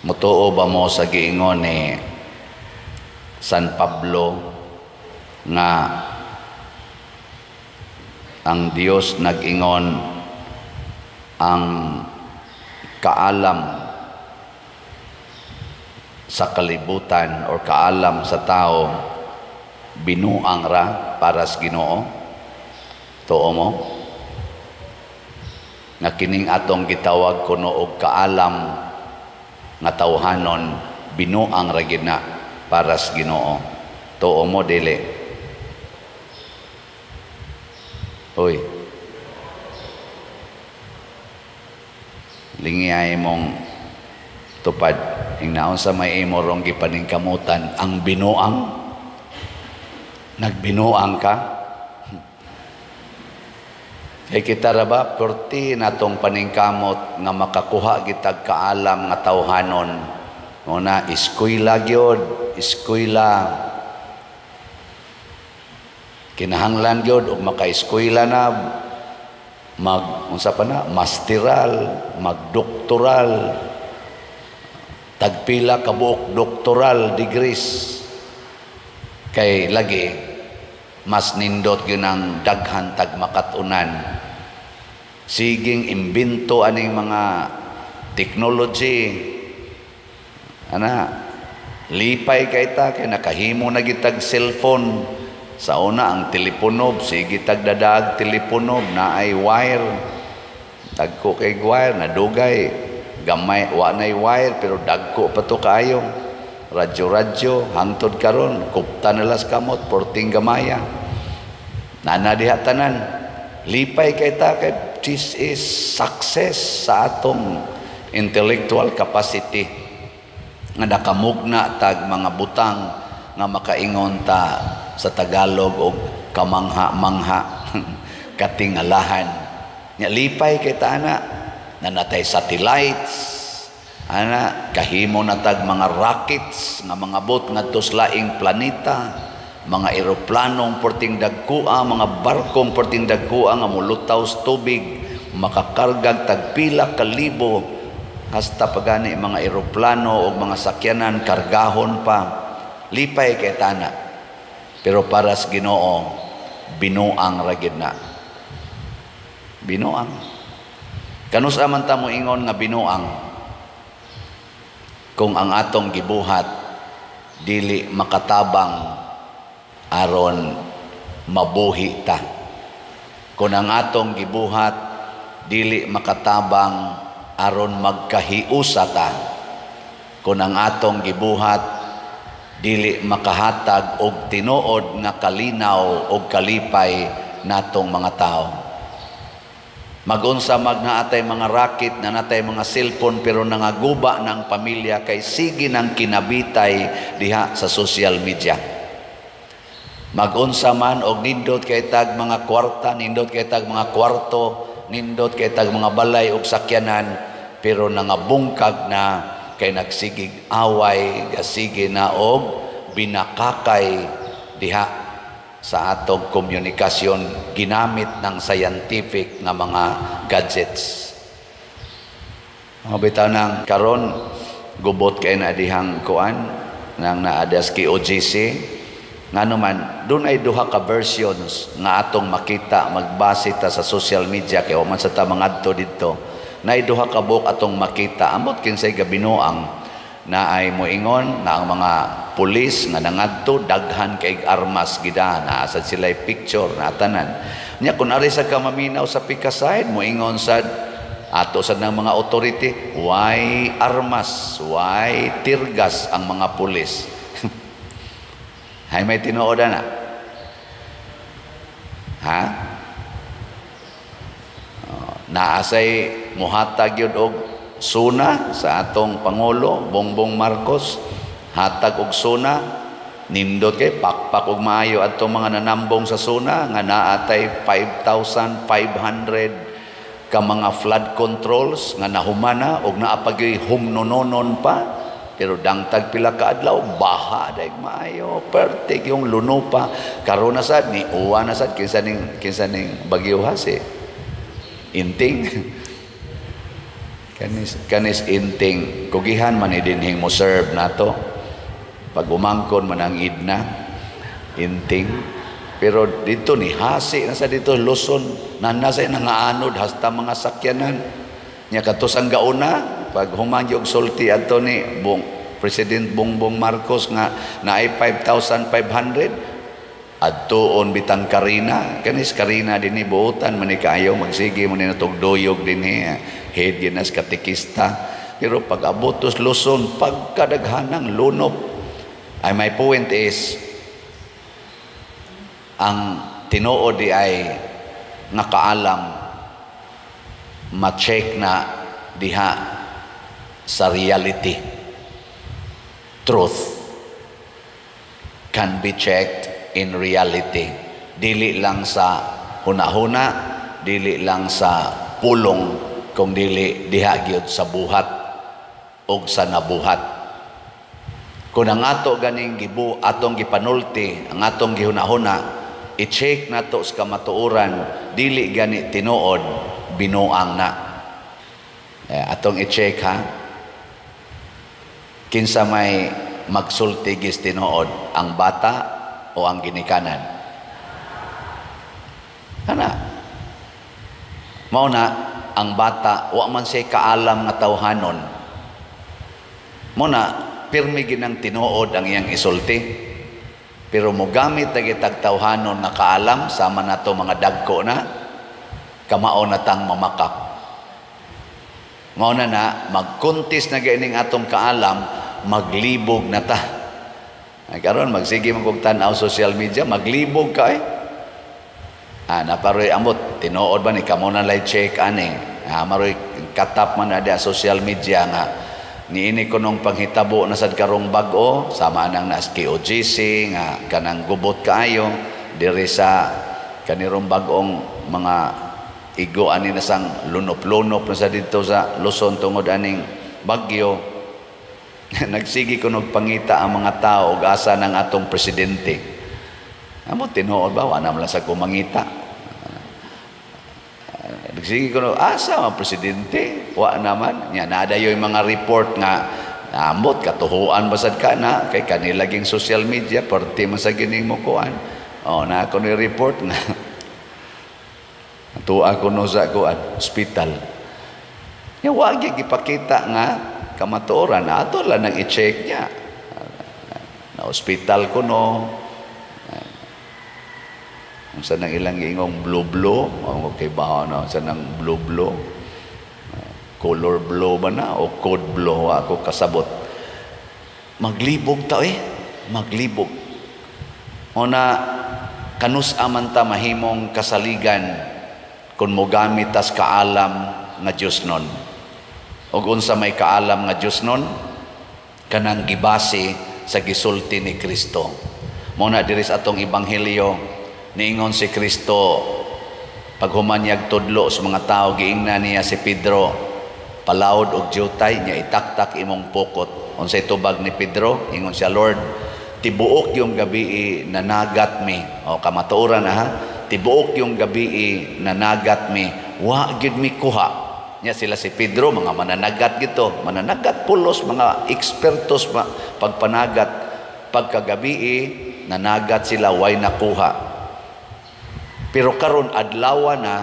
Mutuo ba mo sa giingon ni San Pablo nga ang Dios nag-ingon ang kaalam sa kalibutan or kaalam sa tao binuang ra para sa Ginoo? Tuo mo nga kining atong gitawag kuno og kaalam nga tawhanon, binuang ra gyud na para sa Ginoo? Tuo mo, dili? Uy, lingiyay mong tupad ingnaon sa may imo rong gipaningkamutan ang binuang. Nagbinuang ka. Kay kita ra ba perti natong paningkamot nga makakuha gitag kaalam nga tawhanon? Una, eskwela gyud, eskwela. Kinahanglan gyud og makaeskwela na, mag unsa pa na, masteral, magdoktoral, tagpila ka buok doctoral degrees. Kay lagi mas nindot gyud ang daghan tag makat-unan. Siging imbento aning mga technology ana, lipay kay ta kay nakahimo na gitag cellphone. Sa una ang telepono, sige tagdadag telepono naay wire, dagko kay wire nadugay gamay, wa nay wire pero dagko pa to kaayo. Radyo-radyo hangtod karon kupta na las kamot porting gamaya nana diha tanan. Lipay kay ta kay this is success sa atong intellectual capacity nga nakamugna tag mga butang nga makaingon ta sa Tagalog og kamangha-mangha, katingalahan. Nya lipay kay ta ana, nanatay satellites ana, kahimo na tag mga rockets nga mga bot ngadto sa laing planeta, mga eroplanong perting dagkua, mga barkong perting dagkua nga molutaw sa tubig, makakargag tagpila ka libo, hasta pagani mga eroplano o mga sakyanan kargahon pa. Lipay kay tana. Pero para sa Ginoo, binuang ra gyud na. Binuang. Kanus-a man ta moingon nga binuang kung ang atong gibuhat dili makatabang aron mabuhi ta? Kung ang atong gibuhat dili makatabang aron magkahiusa ta? Kung ang atong gibuhat dili makahatag og tinuod nga kalinaw og kalipay natong mga tao? Magunsa magnaatay mga racket, nanatay mga cellphone, pero nangaguba ng pamilya kay sige nang kinabitay diha sa social media. Magunsa man og nindot kay tag mga kwarta, nindot kay tag mga kwarto, nindot kay tag mga balay og sakyanan, pero nangabungkag na kay nagsigig away, gasige na og binakakay diha sa atong komunikasyon ginamit ng scientific nga mga gadgets. Mga bitaw nang karon gubot kay na dihang kuan nang naadas ki OGC, ngano man dunay duha ka versions nga atong makita magbase ta sa social media kay wa man sa ta mangadto didto. Nay duha ka buok atong makita amot kinsay gabinuang na ay moingon na ang mga pulis nga nangadto daghan kay armas gida, naa sad sila'y picture na tanan. Nya kun ari sa ka maminaw sa pikaside, moingon sad ato sad ng mga authority, why armas, why tirgas ang mga pulis? Hay may tinuod na? Ha? Naasay muhatag yun og suna sa atong Pangulo Bongbong Marcos, hatag og suna, nindot kay pakpak og maayo adtong mga nanambong sa suna nga naatay 5,500 ka mga flood controls nga nahumana og naa pa gyud humnononon pa, pero dangtag pila ka adlaw baha daig maayo, pertik yung luno pa. Karon na sad ni uwa na sad, kinsa ning bagyo ha, si Inting. Kanis inting kugihan man ni dinhing mo serve nato. Pag umangkon man ang idna inting, pero dito ni hasi na sa dito Luzon na nasa nangaanod hasta mga sakyanan nya katos ang gauna pag human og sulti adto ni Bong, President Bongbong Marcos nga naay 5,500 adtuon bitang Karina. Kanis Karina dinhi buotan man ni kaayo, magsige mo ni natog duyog dinhi, head ginas katekista, pero pag abotos Luzon, pagkadaghanang lunop. Ay, my point is, ang tinuod di ay nga kaalam, ma-check na diha sa reality. Truth can be checked in reality, dili lang sa hunahuna, dili lang sa pulong, kung dili diha gyud sa buhat og sa nabuhat. Kung ang ato ganing gibu atong gipanulti, ang atong gihunahuna, i-check nato sa kamatuoran, dili gani tinuod, binuang na. Eh, atong i-check ha, kinsa may magsulti gis tinuod, ang bata o ang ginikanan? Kana mao na ang bata, wa man siya kaalam nga tawhanon mo na, pirmi ginang tinuod ang iyang isulti. Pero mogamit na gitag tawhanon nga kaalam, sama nato mga dagko na, kamao na tang mamakak. Mao na na magkuntis na gaining atong kaalam, maglibog na ta. Ay, karon magsige man kog tan-aw social media, maglibog ka eh. Ah, naparoy amot, tinuod ba ni kamo na lay check ani. Ah, maroy katap man na social media nga niini ko nung panghitabo na sad karong bag-o, sama nang nas KOGC nga kanang gubot kaayo diri sa kanirong bag-ong mga igo ani na sang lunop-lunop na sa didto sa Luzon tungod aning bagyo. Nagsige ko pangita ang mga tao og asa ng atong presidente. Amo, tinuod ba, wala naman lang sa kumangita. Nagsige ko asa ang presidente, wa naman nya nadayoy mga report nga amot katuhuan basad ka na kay kanilaging social media perti man sa gining mo kuan. Oh, na ako ni report nga tuwa ko no sa kuan hospital. Nya wa gyud gipakita nga kamatuoran, ato lang nang i-check niya. Na hospital ko no. Unsa nang ilang giingong blue blue, okay ba na unsa nang blue blue? Color blue ba na o code blue, ako kasabot. Maglibog ta eh, maglibog. O na kanus aman ta mahimong kasaligan kung mogamit tas kaalam nga Dios nun. Og unsa may kaalam nga Dios nun? Kanang gibase sa gisulti ni Kristo. Mo na diri sa atong ebanghelyo, niingon si Kristo paghumanyag tudlo sa mga tao, giingnan niya si Pedro, "Palawod og jutay nya itaktak imong pukot." Unsay tubag ni Pedro? Ingon siya, "Lord, tibuok yung gabi nanagat mi." O kamatuoran na ha, tibuok yung gabi nanagat mi, wa gyud mi kuha. Nya sila si Pedro, mga mananagat gito, mananagat pulos, mga ekspertos pagpanagat. Pagkagabi nanagat sila, way nakuha. Pero karon adlaw na,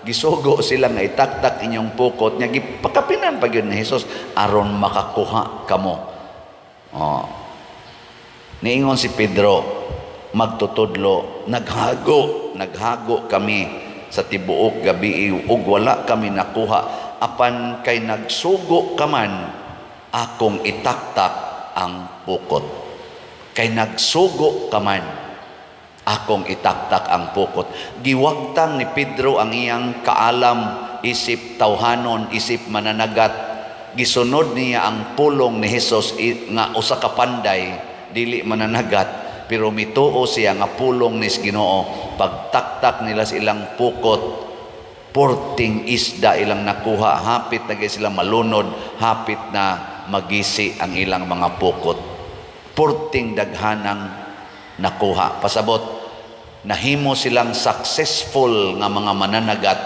gisugo sila nga itaktak inyong pukot, nya gipakapinan pa gyud ni Hesus, aron makakuha kamo. Oh. Niingon si Pedro, magtutudlo, naghago, naghago kami sa tibuok gabi ug wala kami nakuha, apan kay nagsugo ka man, akong itaktak ang pukot. Kay nagsugo ka man, akong itaktak ang pukot. Giwagtang ni Pedro ang iyang kaalam, isip tawhanon, isip mananagat. Gisunod niya ang pulong ni Hesus nga usa ka panday, dili mananagat, pero mituo siya nga pulong ni Ginoo. Pagtaktak nila sa ilang pukot, porting isda ilang nakuha, hapit na sila malunod, hapit na magisi ang ilang mga pukot. Porting daghanang nakuha. Pasabot, nahimo silang successful nga mga mananagat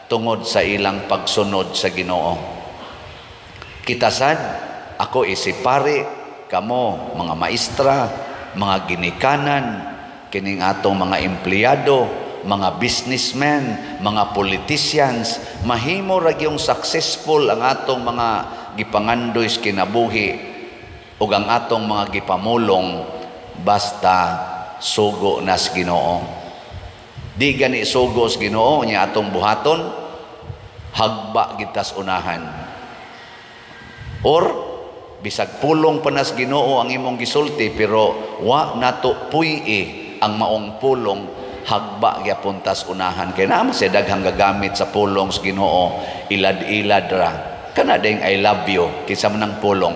tungod sa ilang pagsunod sa Ginoo. Kita sad, ako isip pare, kamo mga maestra, mga ginikanan, kining atong mga empleyado, mga businessmen, mga politicians, mahimo ra gyung successful ang atong mga gipangandoy sa kinabuhi ug ang atong mga gipamulong basta sugo nas Ginoo. Di gani sugo sa Ginoo nya atong buhaton, hagba gitas unahan. Or bisag pulong pa nas Ginoo ang imong gisulti pero wa nato puy-i ang maong pulong, hagba gyapon tas unahan kay naa man siya daghang gagamit sa pulong sa Ginoo, ilad-ilad ra. Kana ding "I love you," kinsa man ang pulong?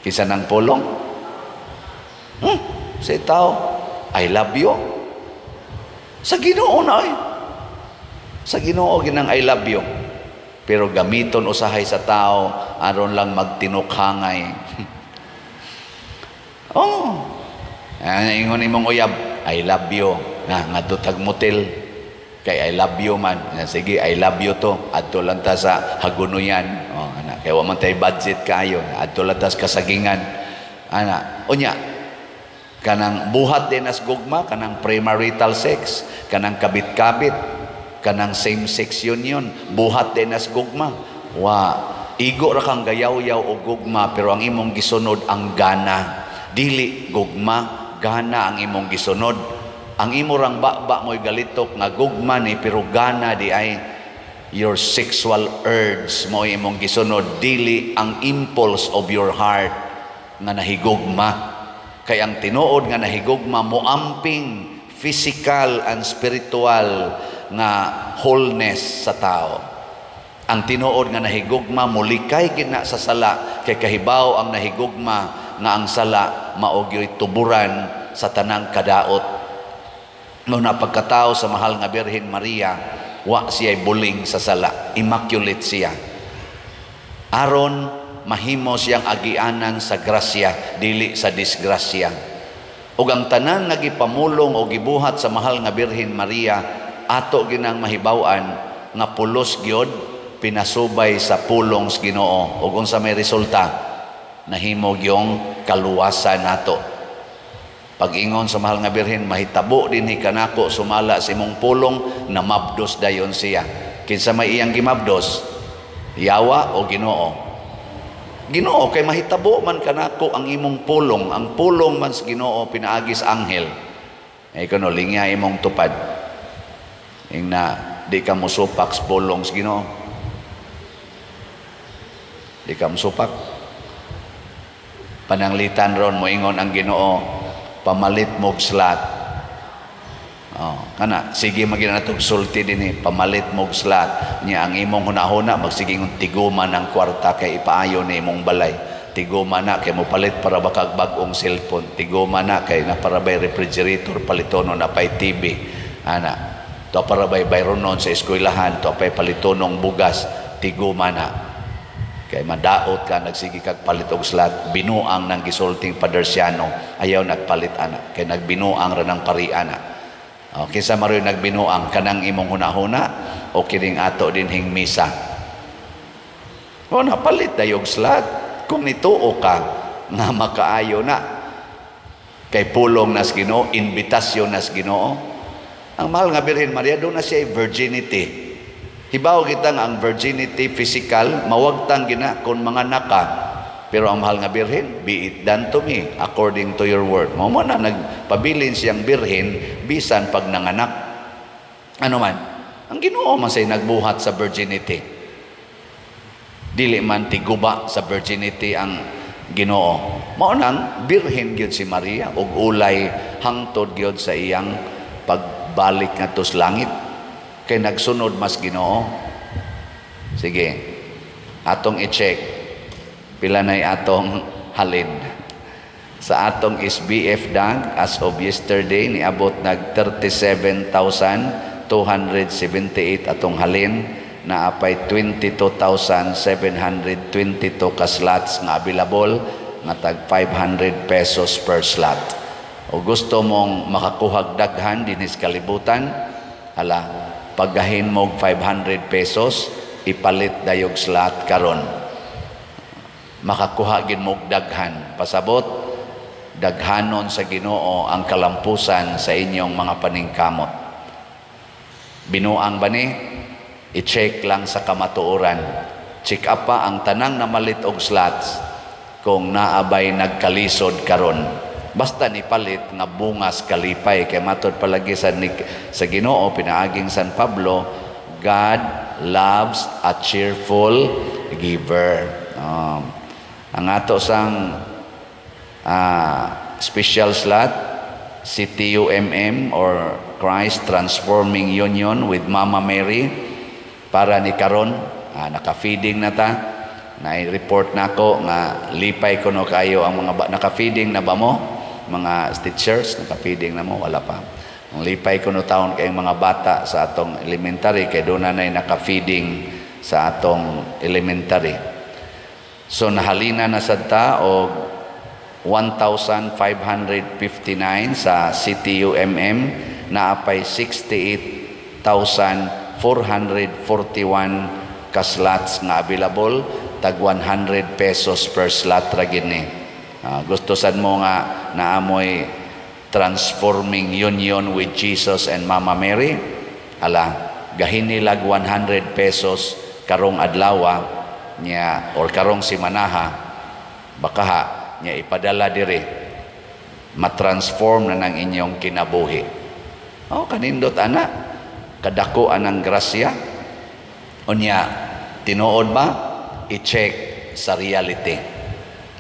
Kinsa nang pulong? Sa tao, "I love you." Sa Ginoo na ay. Sa Ginoo ginang "I love you." Pero gamiton usahay sa tao aron lang magtinukhangay. Oh. Ay, ingon imong uyab, "I love you." Na ngadto tag motel kay I love you man. Na, sige, I love you to. Adto lang ta sa Hagunoyan. Oh, ana, kay wa man tay budget kayo. Adto lang ta sa Kasagingan. Ana, unya kanang buhat din as gugma, kanang premarital sex, kanang kabit-kabit, kanang same-sex union, buhat din as gugma? Wa, igo ra kang gayaw-yaw og gugma pero ang imong gisunod ang gana. Dili gugma, gana ang imong gisunod. Ang imo rang baba mo'y galitok nga gugma ni pero gana di ay, your sexual urge mo imong gisunod, dili ang impulse of your heart nga nahigugma. Kay ang tinuod nga nahigugma moamping physical and spiritual nga wholeness sa tao. Ang tinuod nga nahigugma mulikay gid na sa sala kay kahibaw ang nahigugma nga ang sala mao gyoy tuburan sa tanang kadaot. Mao na pagkatao sa mahal nga Birhen Maria, wa siya buling sa sala, immaculate siya. Aron mahimo siyang agianan sa grasya, dili sa disgrasya. Ug ang tanan nga gipamulong o gibuhat sa mahal nga Birhen Maria, ato ginang mahibaw-an nga pulos gyud pinasubay sa pulong sa Ginoo. Ug unsa may resulta? Nahimo gyung kaluwasan nato. Pag-ingon sa mahal nga Birhen, "Mahitabo dinhi kanako sumala sa imong pulong," namabdos dayon siya. Kinsa may iyang gimabdos? Yawa o Ginoo? Ginoo, kay mahitabo man kanako ang imong pulong. Ang pulong man sa Ginoo pinaagi sa anghel. Ay kuno lingya imong tupad. Ing na di ka mosupak sa pulong sa Ginoo. Di ka mosupak. Pananglitan ron moingon ang Ginoo, "Pamalit mo'g slot." Oh, kana sige magina natog sulti dinhi, "Pamalit mo'g slot." Nya ang imong hunahuna magsige ng tiguma ng kwarta kay ipaayo ni imong balay. Tiguma na kay mopalit para bakag bag-ong cellphone. Tiguma na kay na para bay refrigerator palitono na pay TV. Ana, to para bay bayronon sa eskwelahan, to pay palitonong bugas, tiguma na. Kay madaot ka, nagsige kag palit og slot, binuang nang gisulting Padersiano, ayaw nagpalit ana, kay nagbinuang ra ng pari ana. O, kinsa maroy nagbinuang, kanang imong hunahuna o kining ato dinhing misa? O napalit dayog slot kung nituo ka nga makaayo na. Kay pulong nas Ginoo, invitasyon nas Ginoo. Ang mahal nga Birhen Maria, doon na siya virginity. Hibaw kita nga ang virginity physical mawagtang gina kung mga naka. Pero ang mahal nga Birhen, "Be it done to me according to your word." Mao mo na nagpabilin siyang birhen bisan pag nanganak. Ano man, ang Ginoo man say nagbuhat sa virginity. Dili man tiguba sa virginity ang Ginoo. Mao nang birhen gyud si Maria ug ulay hangtod gyud sa iyang pagbalik ngadto sa langit. Kay nagsunod mas Ginoo. Sige. Atong i-check pila nay atong halin. Sa atong SBF dag as of yesterday, niabot nag 37,278 atong halin, naapay 22,722 ka slots nga available nga tag 500 pesos per slot. O gusto mong makakuhag daghan dinhi sa kalibutan, hala, paggahin mo 500 pesos, ipalit dayog slot karon. Makakuha gid mo daghan. Pasabot, daghanon sa Ginoo ang kalampusan sa inyong mga paningkamot. Binuang ba ni? I-check lang sa kamatuoran. Check up pa ang tanang namalit og slots kung naabay nagkalisod karon. Basta ni palit nga bungas kalipay kay matod palagi sa Ginoo pinaaging San Pablo, God loves a cheerful giver. Ang ato sang special slot, CTUMM or Christ Transforming Union with Mama Mary, para ni karon naka-feeding na ta. Na-report na ako nga lipay kuno kayo ang mga naka-feeding na ba mo? Mga teachers, naka-feeding na mo? Wala pa. Ang lipay kuno taon kay mga bata sa atong elementary kay doon na naka-feeding sa atong elementary. So nahalina na sad ta og 1,559 sa CTUMM, naapay 68,441 ka slots nga available, tag 100 pesos per slot ra gid ni. Gusto sad mo nga naamoy transforming union with Jesus and Mama Mary, ala, gahinilag 100 pesos karong adlawa niya or karong simanaha, bakaha niya ipadala diri, matransform na ng inyong kinabuhi. Oh, kanindot ana, kadako anang grasya. Unya, tinuod ba? I-check sa reality.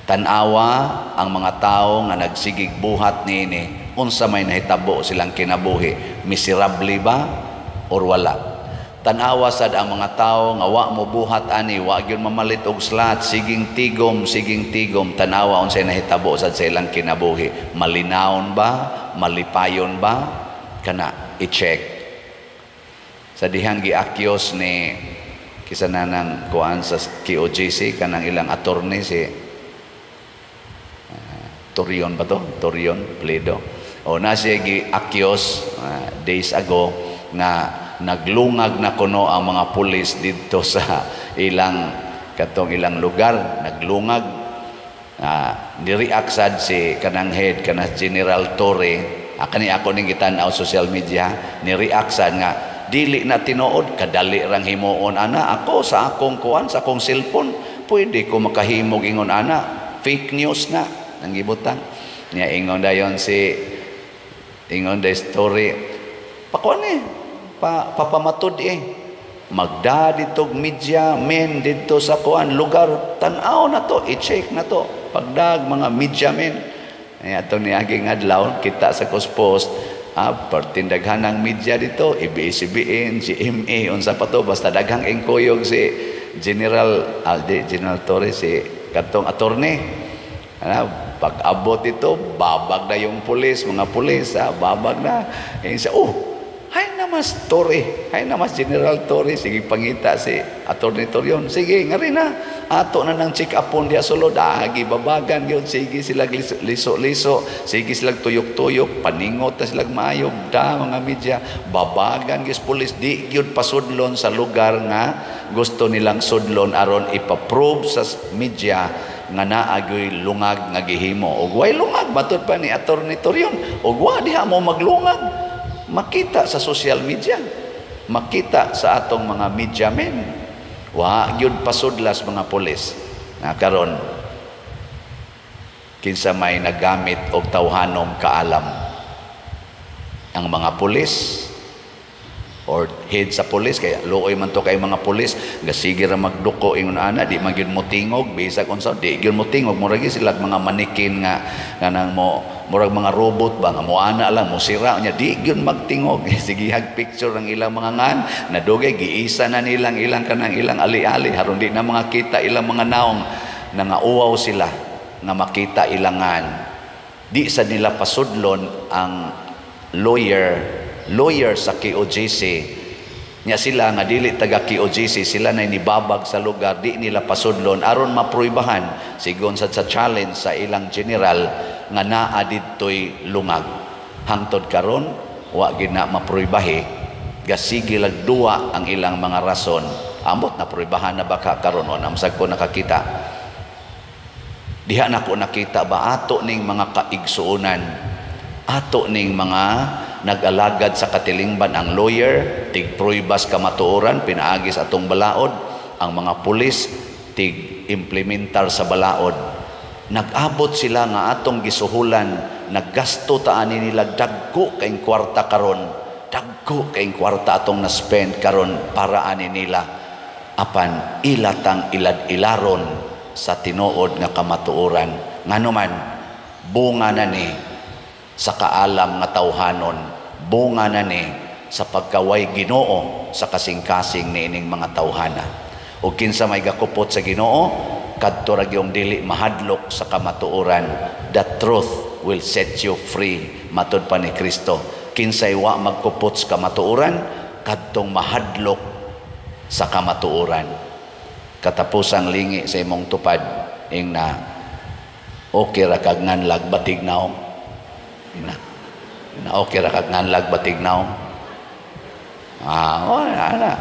Tan-awa ang mga tao nga nagsigig buhat niini, unsa may nahitabo silang kinabuhi, miserable ba or wala? Tan-awa sad ang mga tao nga wa mo buhat ani, wa gyud mamalit og slot, siging tigom, siging tigom. Tan-awa unsay nahitabo sad sa ilang kinabuhi, malinawon ba, malipayon ba? Kana i-check. Sa dihang gi-accuse ni kisa na ng kuan sa KOJC, kanang ilang attorney, si Torion ba to? Torion Pledo. O na siya gi-accuse days ago nga naglungag na kuno ang mga pulis didto sa ilang katong ilang lugar, naglungag. Ni-react sad si kanang head, kanang General Torre. Kani ako ning gitan-aw social media, ni-react sad nga dili na tinuod, kadali rang himuon ana, ako sa akong kuan, sa akong cellphone pwede ko makahimog ingon ana, fake news na ang gibutang niya. Ingon dayon si, ingon day story, pakuan eh, papamatud eh, magda dito media men didto sa kuan lugar, tan-aw na to, i-check na to pagdag mga media men. Ay, atong niaging adlaw kita sa post, pertindaghan ng media dito, ABS-CBN, GMA, unsa pa to, basta daghang engkuyog si General Alde, General Torres, si katong attorney. Ano, pag-abot ito, babag na yung pulis, mga pulis, babag na. Eh, siya, "Oh, hay namas Torre, hay namas General Torre." Sige, pangita si Attorney Torion. "Sige, nga rin na, ato na nang check upon diya sulod." Agi babagan yun, sige sila liso-liso, sige sila tuyok-tuyok, paningot na sila maayo, da mga media, babagan gyud pulis, di gyud pasudlon sa lugar nga gusto nilang sudlon aron ipaprove sa media nga naagoy lungag nga gihimo. Og way lungag, matod pa ni Attorney Torion, og wa diha mo maglungag, makita sa social media, makita sa atong mga media men. Wa gyud pasudlas mga pulis. Na karon kinsa may nagamit og tawhanom kaalam, ang mga pulis or head sa pulis? Kaya luoy man to kay mga pulis, gasige ra magduko ingon ana, di man gyud mo tingog bisag unsa, di gyud mo tingog. Murag sila mga manikin nga kanang mo murag mga robot ba nga mo ana lang mo sira nya, di gyud magtingog. Sige hag picture ang ilang mga ngan nadugay, giisa na nilang ilang kanang ilang ali-ali haron di na mga kita ilang mga naong. Nangauwaw sila nga makita ilangan. Di sa nila pasudlon ang lawyer lawyer sa KOJC nya. Sila nga dili taga KOJC, sila na nibabag sa lugar, di nila pasudlon aron mapruibahan sigon sa challenge sa ilang general nga naa didtoy lungag. Hangtod karon wa gid na mapruibahi, gasige lag duwa ang ilang mga rason. Amot na pruibahan na baka karon, o namsag ko nakakita. Diha nako nakita ba, ato ning mga kaigsuonan, ato ning mga nag-alagad sa katilingban, ang lawyer tig pruybas kamatuoran pinaagi sa atong balaod, ang mga pulis tig implementar sa balaod. Nag-abot sila nga atong gisuhulan, naggasto ta ani nila dagko kayong kwarta karon, dagko kayong kwarta atong na-spend karon para ani nila, apan ilatang ilad-ilaron sa tinuod nga kamatuoran. Ngano man, bunga na ni sa kaalam nga tawhanon, bunga na ni sa pagkaway Ginoo sa kasing-kasing niining mga tawhana. Ug kinsa may gakupot sa Ginoo, kadto ra gyung dili mahadlok sa kamatuoran. "The truth will set you free," matud pa ni Kristo. Kinsay wa magkupot sa kamatuoran, kadtong mahadlok sa kamatuoran. Katapusang lingi sa imong tupad, ing na, "Okay ra kag nganlag batig naong." Ing na, "Okay ra kag nganlag batig naong." Ah, oh, ana.